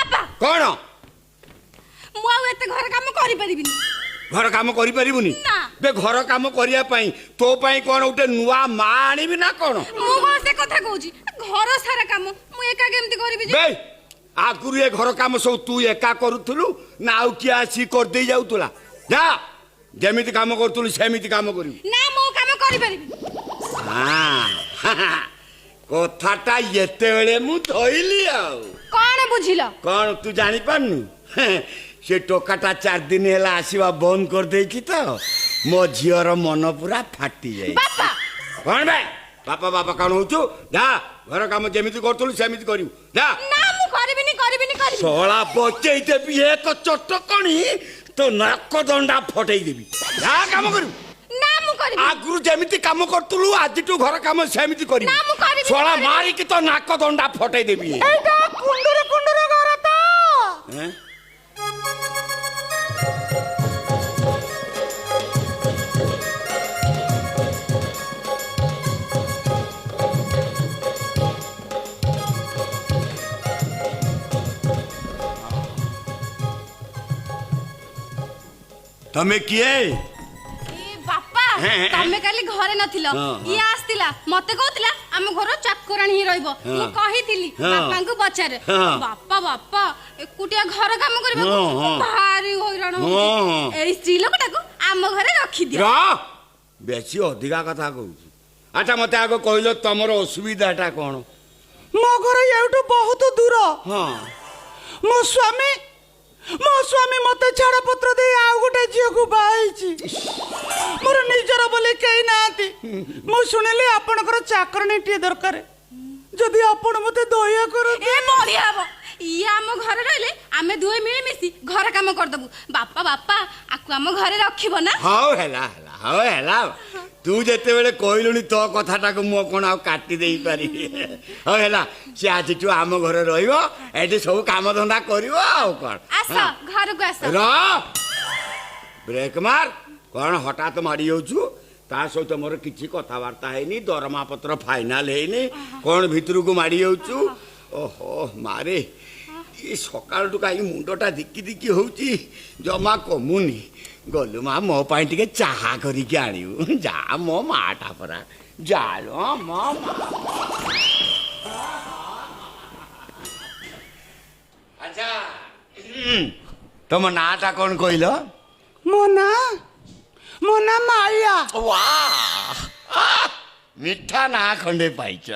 ବାପା, କଣ? ମୁଁ ଆଉ ଏତେ ଘର କାମ କରିପାରିବିନି। ଘର କାମ କରିପାରିବୁନି? ନା। ବେ, ଘର କାମ କରିବା ପାଇଁ ତୋ ପାଇଁ କଣ ଗୋଟେ ନୂଆ ମା ଆଣିବି ନା କଣ? ମୁଁ କଣ ସେ କଥା କହୁଛି? ଘର ସାରା କାମ ମୁଁ ଏକା କେମିତି କରିବି ଯେ? ବେ, ଆଗରୁ ଏ ଘର କାମ ସବୁ ତୁ ଏକା କରୁଥିଲୁ ନା ଆଉ କିଏ ଆସିକି କରିଦେଇ ଯାଉଥିଲା? ଯା, ଯେମିତି କାମ କରୁଥିଲୁ ସେମିତି କାମ କରିବୁ। ନା, ମୋ କାମ କରିପାରିବି। ହଁ, କଥାଟା ଏତେବେଳେ ମୁଁ ଧଇଲି ଆଉ। କଣ ବୁଝିଲ? କଣ ତୁ ଜାଣିପାରୁନୁ? ସେ ଟୋକାଟା 4 ଦିନ ହେଲା ଆସିବା ବନ୍ଦ କରିଦେଇଛି ତ ମୋ ଝିଅର ମନ ପୁରା ଫାଟି ଯାଇଛି। ବାପା! କଣ ବେ, ବାପା ବାପା କଣ ହଉଛୁ? ଯା, ଘର କାମ ଯେମିତି କରୁଥିଲୁ ସେମିତି କରିବୁ, ଯା। ନା, ମୁଁ କରିବିନି, କରିବିନି, କରିବିନି। ଶଳା, ବଚେଇ ଦେବି ଏକ ଚଟକଣି, ତୋ ନାକ ଦଣ୍ଡା ଫଟେଇ ଦେବି। ଯା, କାମ କରିବୁ। ନା, ମୁଁ କରିବିନି। ଆଗରୁ ଯେମିତି କାମ କରୁଥିଲୁ, ଆଜିଠୁ ଘର କାମ ସେମିତି କରିବୁ। ନା, ମୁଁ କରିବିନି, ଶଳା, କରିବିନି। ମାରିକି ତୋ ନାକ ଦଣ୍ଡା ଫଟେଇ ଦେବି। ଏଇଟା କୁଣ୍ଡୁରୁ କୁଣ୍ଡୁରୁ ଘର ତ? ଏଁ? ତମେ କିଏ? ଏ ବାପା, ହେଁ, ହେଁ। ତମେ କାଲି ଘରେ ନଥିଲ। ହଁ। ଇଏ ଆସିଥିଲା, ମତେ କହୁଥିଲା ଆମ ଘର ଚାକରାଣୀ ହିଁ ରହିବ। ମୁଁ କହିଥିଲି ବାପାଙ୍କୁ ପଚାରେ। ବାପା, ବାପା, ଏକୁଟିଆ ଘର କାମ କରିବାକୁ ହଁ, ହଁ। ଭାରି ହଇରାଣ ହଁ, ହଉଛି। ହଁ। ଏଇ ସ୍ତ୍ରୀ ଲୋକଟାକୁ ଆମ ଘରେ ରଖିଦିଅ। ର, ବେଶୀ ଅଧିକା କଥା କହୁଛୁ। ଆଚ୍ଛା, ମତେ ଆଗ କହିଲ, ତମର ଅସୁବିଧାଟା କଣ? ମୋ ଘର ଏଇଠୁ ବହୁତ ଦୂର। ମୋ ସ୍ୱାମୀ ମତେ ଛାଡ଼ପତ୍ର ଦେଇ ଆଉ ଗୋଟେ ଝିଅକୁ ବାହା ହେଇଛି। ମୋର ନିଜର ବୋଲି କେହି ନାହାନ୍ତି। ମୁଁ ଶୁଣିଲି ଆପଣଙ୍କର ଚାକରଣୀଟିଏ ଦରକାର। ଯଦି ଆପଣ ମତେ ଦୟା କରନ୍ତି। ଏ ବଢିଆ ହବ। ଇଏ ଆମ ଘରେ ରହିଲେ ଆମେ ଦୁହେଁ ମିଳିମିଶି ଘର କାମ କରିଦବୁ। ବାପା, ବାପା, ଆକୁ ଆମ ଘରେ ରଖିବ ନା? ହଉ ହେଲା, ହେଲା, ହଉ ହେଲା। ତୁ ଯେତେବେଳେ କହିଲୁଣି, ତୋ କଥାଟାକୁ ମୁଁ କଣ ଆଉ କାଟି ଦେଇପାରିବି? ହଉ ହେଲା, ସେ ଆଜିଠୁ ଆମ ଘରେ ରହିବ, ଏଠି ସବୁ କାମ ଧନ୍ଦା କରିବ, ଆଉ କଣ? ଆସ, ଘରକୁ ଆସ। ର, ବ୍ରେକ୍ ମାର। କଣ ହଠାତ୍ ମାଡ଼ି ଯାଉଛୁ? ତା ସହିତ ମୋର କିଛି କଥାବାର୍ତ୍ତା ହେଇନି, ଦରମା ପତ୍ର ଫାଇନାଲ ହେଇନି, କଣ ଭିତରକୁ ମାଡ଼ି ଯାଉଛୁ? ଓହୋ ମାରେ, ଏ ସକାଳଠୁ କାହିଁ ମୁଣ୍ଡଟା ଦିକି ଦିକି ହଉଛି, ଜମା କମୁନି। ଗଲୁ ମା, ମୋ ପାଇଁ ଟିକେ ଚାହା କରିକି ଆଣିବୁ। ଯା, ମୋ ମାଟା ପରା। ଯା ଲୋ, ମୋ ମା। ଆଚ୍ଛା, ତମ ନାଁଟା କଣ କହିଲ? ମୋ ନାଁ ମାୟା। ମିଠା ନାଁ ଖଣ୍ଡେ ପାଇଛ।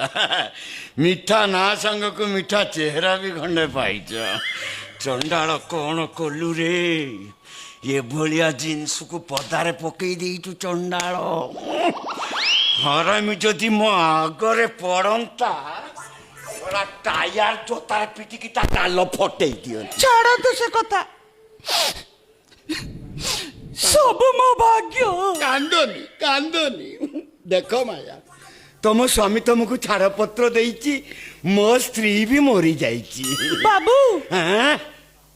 ମିଠା ନାଁ ସାଙ୍ଗକୁ ମିଠା ଚେହେରା ବି ଖଣ୍ଡେ ପାଇଛ। ଚଣ୍ଡାଳ କଣ କଲୁ ରେ? ଏଭଳିଆ ଜିନିଷକୁ ପଦାରେ ପକେଇ ଦେଇଛୁ। ଚଣ୍ଡାଳ ହରମି ଯଦି ମୋ ଆଗରେ ପଡ଼ନ୍ତା, ଶଳା ଟାୟାର ଜୋତାରେ ପିଟିକି ତା ଗାଲ ଫଟେଇ ଦିଅନ୍ତି। ଛାଡ଼ନ୍ତୁ ସେ କଥା, ସବୁ ମୋ ଭାଗ୍ୟ। କାନ୍ଦନି, କାନ୍ଦନି। ଦେଖ ମାୟା, ତମ ସ୍ୱାମୀ ତମକୁ ଛାଡ଼ପତ୍ର ଦେଇଛି, ମୋ ସ୍ତ୍ରୀ ବି ମରିଯାଇଛି। ବାବୁ! ହାଁ?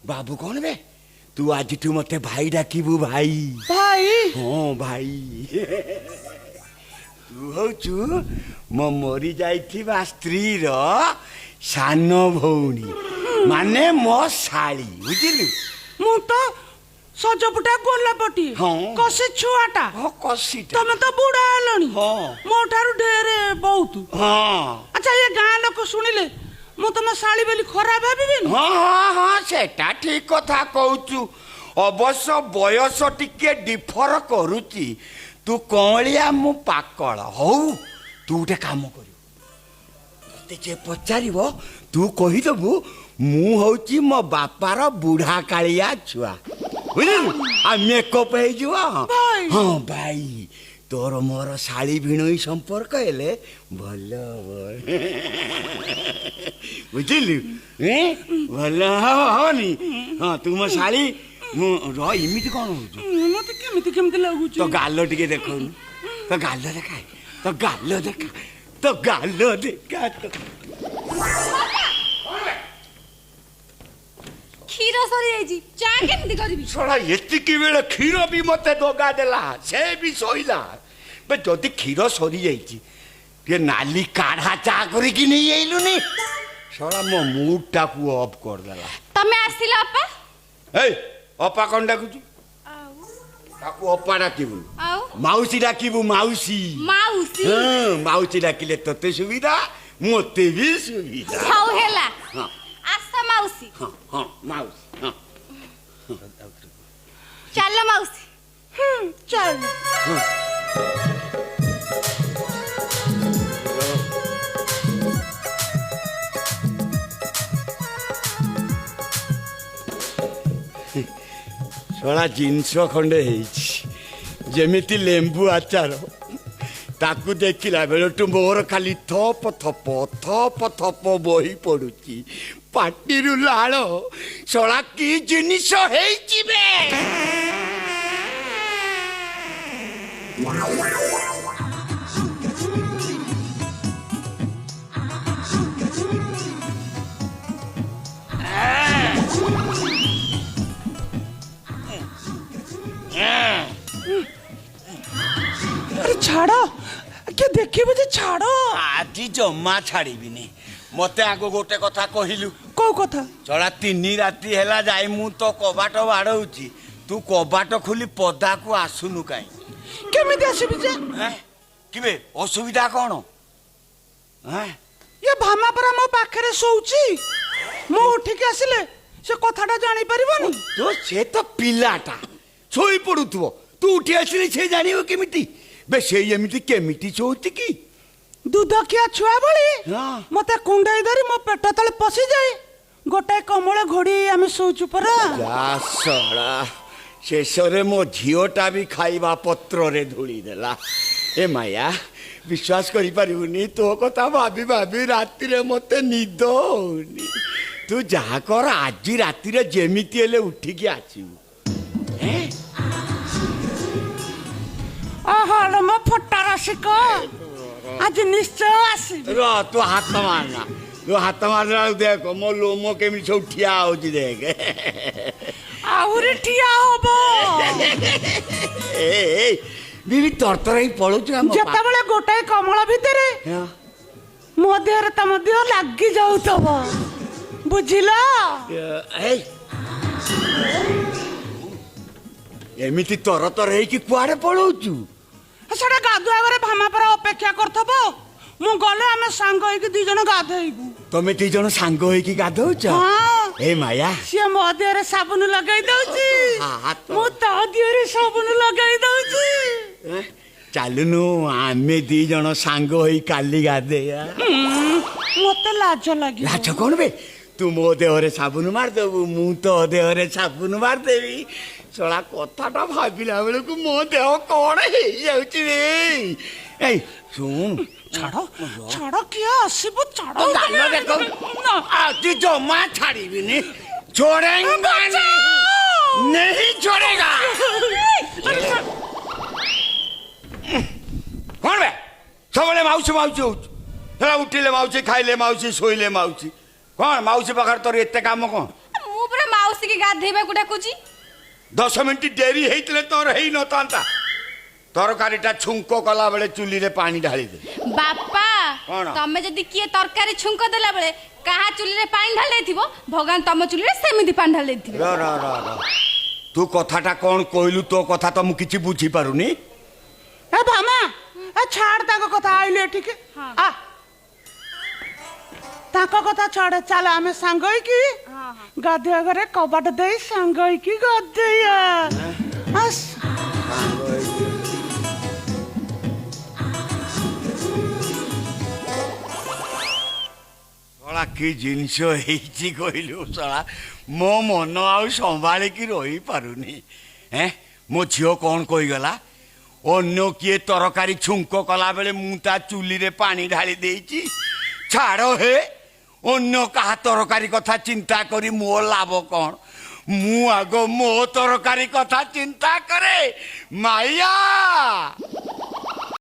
ବାବୁ କଣ ବେ? ତୁ ଆଜିଠୁ ମତେ ଭାଇ ଡାକିବୁ, ଭାଇ। ଭାଇ। ହଁ ଭାଇ, ତୁ ହଉଛୁ ମୋ ମରି ଯାଇଥିବା ସ୍ତ୍ରୀର ସାନ ଭଉଣୀ, ମାନେ ମୋ ଶାଳୀ, ବୁଝିଲୁ? ମୁଁ ତ ସଜପୁଟା ଗୋଲାପଟି କଷି ଛୁଆଟା। ହଁ, କଷିଟା। ତମେ ତ ବୁଢା ହେଲଣି। ହଁ। ମୋ ଠାରୁ ଢେରେ ବହୁତ। ହଁ। ଆଚ୍ଛା, ଏ ଗାଁ ଲୋକ ଶୁଣିଲେ ମୁଁ ତମ ଶାଳୀ ବୋଲି ଖରାପ ଭାବିବେନି? ହଁ, ସେଟା ଠିକ କଥା କହୁଛୁ। ଅବଶ୍ୟ ବୟସ ଟିକେ ଡିଫର କରୁଛି, ତୁ କଅଁଳିଆ, ମୁଁ ପାକଳ। ହଉ, ତୁ ଗୋଟେ କାମ କରିବୁ, ତତେ ଯେ ପଚାରିବ ତୁ କହିଦେବୁ ମୁଁ ହଉଛି ମୋ ବାପାର ବୁଢା କାଳିଆ ଛୁଆ, ବୁଝିଲୁ? ଆଉ ମେକଅପ୍ ହେଇଯିବ। ଭାଇ। ହଁ ଭାଇ, ତୋର ମୋର ଶାଳୀ ଭିଣୋଇ ସମ୍ପର୍କ ହେଲେ ଭଲ ହବ, ବୁଝିଲୁ? ଏଁ? ଭଲ ହବ, ହବନି? ହଁ, ତୁ ମୋ ଶାଳୀ, ମୁଁ ର। ଏମିତି କଣ ହଉଛୁ? ମତେ କେମିତି କେମିତି ଲାଗୁଛି। ତୋ ଗାଲ ଟିକେ ଦେଖଉନୁ, ତୋ ଗାଲ ଦେଖା, ତୋ ଗାଲ ଦେଖା, ତୋ ଗାଲ ଦେଖା କ୍ଷୀର ସରିଯାଇଛି, ଚା କେମିତି କରିବି? ଶଳା, ଏତିକି ବେଳେ କ୍ଷୀର ବି ମତେ ଦଗା ଦେଲା, ସେ ବି ଶୋଇଲା। ବେ, ଯଦି କ୍ଷୀର ସରିଯାଇଛି, ଟିକେ ନାଲି କାଢା ଚା କରିକି ନେଇ ଆଇଲୁନି? ଶଳା, ମୋ ମୁଡଟାକୁ ଅଫ୍ କରିଦେଲା। ତମେ ଆସିଲ ଅପା? ଏଇ, ଅପା କଣ ଡାକୁଛୁ ତାକୁ? ଅପା ଡାକିବୁନି। ଆଉ? ମାଉସୀ ଡାକିବୁ, ମାଉସୀ। ମାଉସୀ। ହଁ, ମାଉସୀ ଡାକିଲେ ତତେ ସୁବିଧା, ମତେ ବି ସୁବିଧା। ହଉ ହେଲା। ହଁ। ଆସ ମାଉସୀ। ହଁ ହଁ ମାଉସୀ, ହଁ। ଚାଲ ମାଉସୀ। ଚାଲ। ଶଳା ଜିନିଷ ଖଣ୍ଡେ ହେଇଛି ଯେମିତି ଲେମ୍ବୁ ଆଚାର। ତାକୁ ଦେଖିଲା ବେଳଠୁ ମୋର ଖାଲି ଥପ ଥପ ଥପ ଥପ ବହି ପଡୁଛି ପାଟିରୁ ଲାଳ। ଶଳା କି ଜିନିଷ ହେଇଛି ବେ! ଆରେ ଛାଡ଼, କିଏ ଦେଖିବ ଯେ, ଛାଡ଼। ଆଜି ଜମା ଛାଡ଼ିବିନି। ମତେ ଆଗ ଗୋଟେ କଥା କହିଲୁ। କୋଉ କଥା? ଚଳା 3 ରାତି ହେଲା ଯାଇ ମୁଁ ତ କବାଟ ବାଡ଼ଉଛି, ତୁ କବାଟ ଖୋଲି ପଦାକୁ ଆସୁନୁ କାଇଁ? କେମିତି ଆସିବି ଯେ? ଏଁ? କିବେ, ଅସୁବିଧା କଣ, ଏଁ? ଇଏ ଭାମା ପରା ମୋ ପାଖରେ ଶୋଉଛି। ମୁଁ ଉଠିକି ଆସିଲେ ସେ କଥାଟା ଜାଣିପାରିବନି। ତୋ ସେ ତ ପିଲାଟା, ଶୋଇ ପଡୁଥିବ। ତୁ ଉଠି ଆସିଲେ ସେ ଜାଣିବ କେମିତି ବେ? ସେଇ ଏମିତି କେମିତି ଶୋଉଛି କି? ଦୁଧ ଖିଆ ଛୁଆ ଭଳି ମତେ କୁଣ୍ଡେଇ ଧରି ମୋ ପେଟ ତଳେ ପଶିଯାଏ। ଗୋଟାଏ କମଳ ଘୋଡ଼ି ଆମେ ଶୋଉଛୁ ପରା। ଯା ଶଳା, ଶେଷରେ ମୋ ଝିଅଟା ବି ଖାଇବା ପତ୍ରରେ ଧୂଳି ଦେଲା। ଏ ମାୟା, ବିଶ୍ୱାସ କରିପାରିବୁନି, ତୋ କଥା ଭାବି ଭାବି ରାତିରେ ମତେ ନିଦ ହଉନି। ତୁ ଯାହା କର, ଆଜି ରାତିରେ ଯେମିତି ହେଲେ ଉଠିକି ଆସିବୁ। ଏଁ? ଓହୋ ମୋ ଫଟା ରସିକ, ଆଜି ନିଶ୍ଚୟ ଆସିବି। ର, ତୁ ହାତ ମାରନା। ତୁ ହାତ ମାରିଲା ବେଳକୁ ଦେଖ ମୋ ଲୋମ କେମିତି ସବୁ ଠିଆ ହଉଛି, ଦେଖ। ଆହୁରି ଠିଆ ହବ। ଏ ଏ, ବିବି, ତରତର ହେଇ ପଳଉଛୁ ଆମ ଯେତେବେଳେ ଗୋଟାଏ କମଳ ଭିତରେ ମୋ ଦେହରେ ତମ ଦେହ ଲାଗି ଯାଉଥିବ, ବୁଝିଲ? ଏଇ, ଏମିତି ତରତର ହେଇକି କୁଆଡେ ପଳଉଛୁ? ସେଟା ଗାଧୁଆ ଘରେ ଭାମା ପରା ଅପେକ୍ଷା କରିଥିବ। ମୁଁ ଗଲେ ଆମେ ସାଙ୍ଗ ହେଇକି ଦି ଜଣ ଗାଧେଇବୁ। ତମେ ଦି ଜଣ ସାଙ୍ଗ ହେଇକି ଗାଧଉଛ? ହଁ। ଏ ମାୟା। ସିଏ ମୋ ଦେହରେ ସାବୁନ ଲଗେଇ ଦଉଛି, ହାତ। ମୁଁ ତା ଦେହରେ ସାବୁନ ଲଗେଇ ଦଉଛି। ଏ, ଚାଲୁନୁ, ଆମେ ଦି ଜଣ ସାଙ୍ଗ ହେଇ କାଲି ଗାଧେଇବା। ମତେ ଲାଜ ଲାଗିବ। ଲାଜ କଣ ବେ? ତୁ ମୋ ଦେହରେ ସାବୁନ ମାରିଦେବୁ, ମୁଁ ତୋ ଦେହରେ ସାବୁନ ମାରିଦେବି। ଶଳା କଥାଟା ଭାବିଲା ବେଳକୁ ମୋ ଦେହ କଣ ହେଇଯାଉଛି ରେ। ଏଇ ଶୁଣ। ଛାଡ଼ ଛାଡ଼, କିଏ ଆସିବ, ଛାଡ଼। ତୋ ଗାଲ ଦେଖ। ନା। ଆଜି ଜମା ଛାଡ଼ିବିନି। छोड़ेंगा नहीं, नहीं छोड़ेगा। କଣ ବେ, ସବୁବେଳେ ମାଉସୀ ମାଉସୀ ହଉଛୁ? ହେଲା, ଉଠିଲେ ମାଉସୀ, ଖାଇଲେ ମାଉସୀ, ଶୋଇଲେ ମାଉସୀ। କଣ ମାଉସୀ ପାଖରେ ତୋର ଏତେ କାମ କଣ? ମୁଁ ପୁରା ମାଉସୀକି ଗାଧେଇବାକୁ ଡାକୁଛି। 10 ମିନିଟ୍ ଡେରି ହେଇଥିଲେ ତୋର ହେଇନଥାନ୍ତା। ତରକାରୀଟା ଛୁଙ୍କ କଲା ବେଳେ ଚୁଲିରେ ପାଣି ଢାଳିଦେ। ବାପା। କଣ? ତମେ ଯଦି କିଏ ତରକାରୀ ଛୁଙ୍କ ଦେଲା ବେଳେ କାହା ଚୁଲିରେ ପାଣି ଢାଳି ଦେଇଥିବ, ଭଗବାନ ତମ ଚୁଲିରେ ସେମିତି ପାଣି ଢାଳି ଦେଇଥିବେ। ର ର ର ର, ତୁ କଥାଟା କଣ କହିଲୁ? ତୋ କଥା ତ ମୁଁ କିଛି ବୁଝିପାରୁନି। ଏ ଭାମା, ଏ ଛାଡ଼ ତାଙ୍କ କଥା। ଆଇଲୁ ଏଠିକି। ଆ, ତାଙ୍କ କଥା ଛାଡ଼, ଚାଲ ଆମେ ସାଙ୍ଗ ହେଇକି ହଁ ହଁ ଗାଧୁଆ ଘରେ କବାଟ ଦେଇ ସାଙ୍ଗ ହେଇକି ଗାଧେଇବା, ଆସ। ସାଙ୍ଗ ହେଇକି। ଶଳା କି ଜିନିଷ ହେଇଛି କହିଲୁ? ଶଳା ମୋ ମନ ଆଉ ସମ୍ଭାଳିକି ରହିପାରୁନି। ଏଁ, ମୋ ଝିଅ କଣ କହିଗଲା? ଅନ୍ୟ କିଏ ତରକାରୀ ଛୁଙ୍କ କଲାବେଳେ ମୁଁ ତା ଚୁଲିରେ ପାଣି ଢାଳି ଦେଇଛି। ଛାଡ଼ ହେ, ଅନ୍ୟ କାହା ତରକାରୀ କଥା ଚିନ୍ତା କରି ମୋ ଲାଭ କଣ? ମୁଁ ଆଗ ମୋ ତରକାରୀ କଥା ଚିନ୍ତା କରେ। ମାଇଆ।